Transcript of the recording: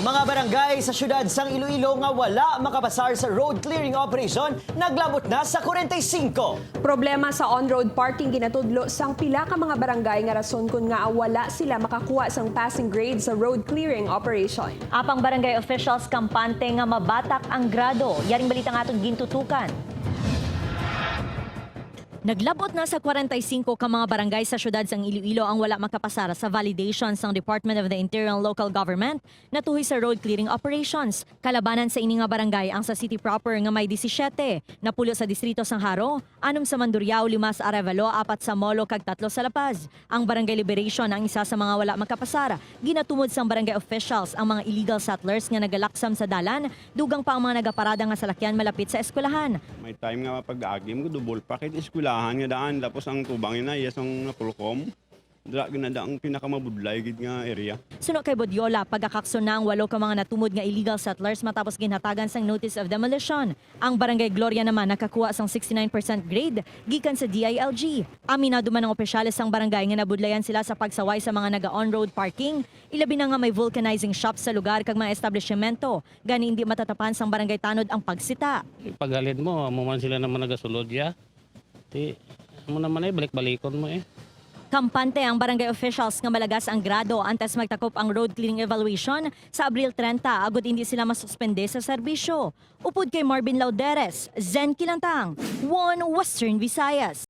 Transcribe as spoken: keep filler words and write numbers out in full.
Mga barangay sa siyudad sang Iloilo nga wala makapasar sa road clearing operation naglabot na sa forty-five. Problema sa on-road parking ginatudlo sang pila ka mga barangay nga rason kon ngaa wala sila makakuha sang passing grade sa road clearing operation. Apang barangay officials kampante nga mabatak ang grado. Yaring balita nga aton gintutukan. Naglabot na sa forty-five ka mga barangay sa siyudad sang Iloilo ang wala makapasar sa validation sang Department of the Interior and Local Government natuhoy sa road clearing operations. Kalabanan sa ini nga barangay ang sa city proper nga may disisiete, napulo sa distrito sang Jaro, anom sa Mandurriao, lima sa Arevalo, apat sa Molo, kag tatlo sa La Paz. Ang Barangay Liberation ang isa sa mga wala makapasar. Ginatumod sang barangay officials ang mga illegal settlers nga nagalaksam sa dalan, dugang pa ang mga nagaparada nga salakyan malapit sa eskwelahan. May time nga pag-agi mo, double pa kay eskwelahan nga daan, tapos ang tubang yun na, yes, ang napulkom. Dira gid na ang pinakamabudlay gid nga area. Suno kay Bodiola, pagakakson na ang walo ka mga natumod nga illegal settlers matapos ginhatagan sang notice of demolition. Ang Barangay Gloria naman nakakuha sang sixty-nine percent grade gikan sa D I L G. Aminado man ang opisyales sang barangay nga nabudlayan sila sa pagsaway sa mga naga-on-road parking, ilabi na nga may vulcanizing shop sa lugar kag mga establishmento, gani indi matatapan sang barangay tanod ang pagsita. Paghalin mo, amo man sila naman nagasulod ya. Ti, amo naman ay balik-balikon mo eh. Kampante ang barangay officials nga malagas ang grado antes magtakop ang road cleaning evaluation sa Abril treinta, agud indi sila masuspende sa serbisyo. Upod kay Marvin Lauderes, Zen Kilantang, One Western Visayas.